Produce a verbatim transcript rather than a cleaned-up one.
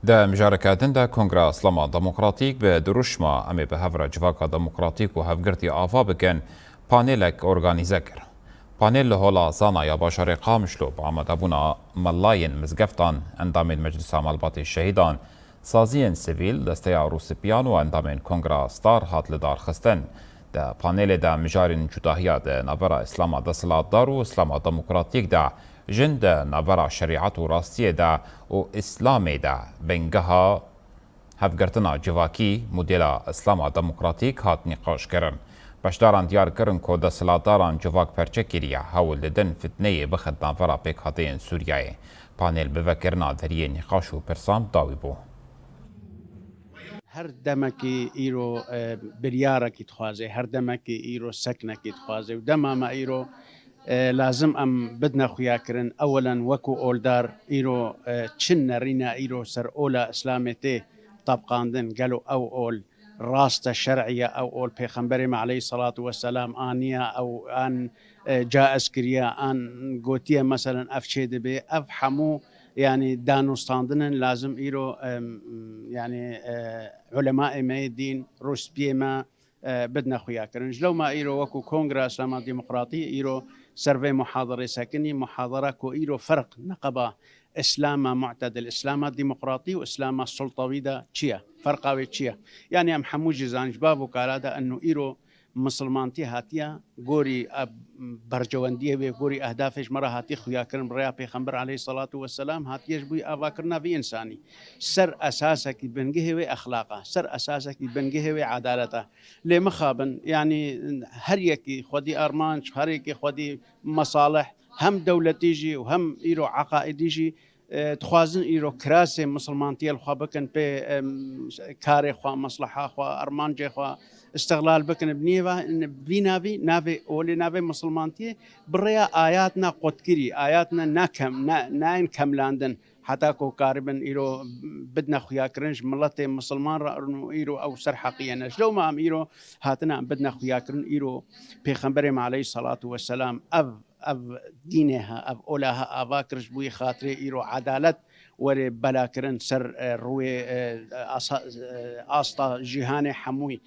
Di mijareke din de Kongra Îslama Demokratîk bi dirûşma "Em ê bi hev re civaka demokratîk û hevgirtî ava bikin" panêlek organîze kir. Panêl li Hola Zana ya bajarê Qamişlo bi amadebûna melayên mizgeftan, endamên Meclisa Malbatê Şehîdan, saziyên sivîl, Desteya Rûsipiyan û endamên Kongra Star hat lidarxistin. Di panêlê de mijarên cudahiya di navbera Îslama desthilatdar û Îslama Demokratîk de, jin di navbera şerîet û rastiyê de û Îslamê de bingeha hevgirtina civakî, modela Îslama Demokratîk hat nîqaşkirin. Beşdaran diyar kirin ku desthilatdaran civak perçe kiriye, hewl didin fitneyê bixit navbera pêkhateyên Sûriyeyê. Panêl bi vekirina deriyê nîqaş û pirsan bi dawî bû. Her demekî îro, e, biryarekî dixwaze, her demekî îro seknekî dixwaze û dema me îro, e, lazim em bidine xuyakirin. Ewelen wekû oldar îro, e, çi nerîne îro ser ola Îslamê tê tebqandin, gelo ew ol rast e, şer'î ye, ew ol Pêxemberê me aleyhî selatu weselam aniye, ew an, e, caiz kiriye, an gotiye, meselen, ev çê dibe, ev hemû, yanî, danûstandin in, lazim îro, em, yanî, e, ulemaê me yê dîn, rûspiyê me, e, bidine xuyakirin. Ji lewma îro wekû Kongra Îslama Demokratî îro ser vê muhaderê sekinî, muhadera ku îro ferq neqeba Îslama mu'tedil, Îslama demokratî û Îslama sultawî de çi ye? Ferqa wê çi ye? Yanî em hemû jî zanin ji bav û kala de eno îro misilmantî hatiye gorî, e, bercewendiyê wê, gorî ehdafê ji me re hatiye xuyakirin bi rêya Pêxember aleyhî selatu weselam, hatiye ji bo avakirina vî însanî. Ser esasekî bingehê wê exlaq e, ser esasekî bingehê wê edalet e. Lê mixabin, yanî her yekî xwedî armanc, her yekî xwedî mesalih, hem dewletî jî û hem îro eqaîdî jî, e, dixwazin îro kirasê misilmantiyê li xwe bikin pê, em, karê xwe, mesleha xwe, armancê xwe îstixlal bikin. Bi nîva-, vî navî navê olê, navê misilmantiyê bi rêya ayatna qutkirî, ayatna nakem-, na-, nayên kemlandin. Heta ku karibin îro bidine xuyakirin ji miletê misilman re û îro ew ser heqiyê ne. Ji lewma em îro hatine em bidine xuyakirin, îro Pêxemberê me aleyhî selatu weselam ev, ev dînê he, ev ola he ava kir ji bo yê xatirê îro edalet were belakirin ser, e, rûyê, e, asa-, e, asta cîhanê hemûyî.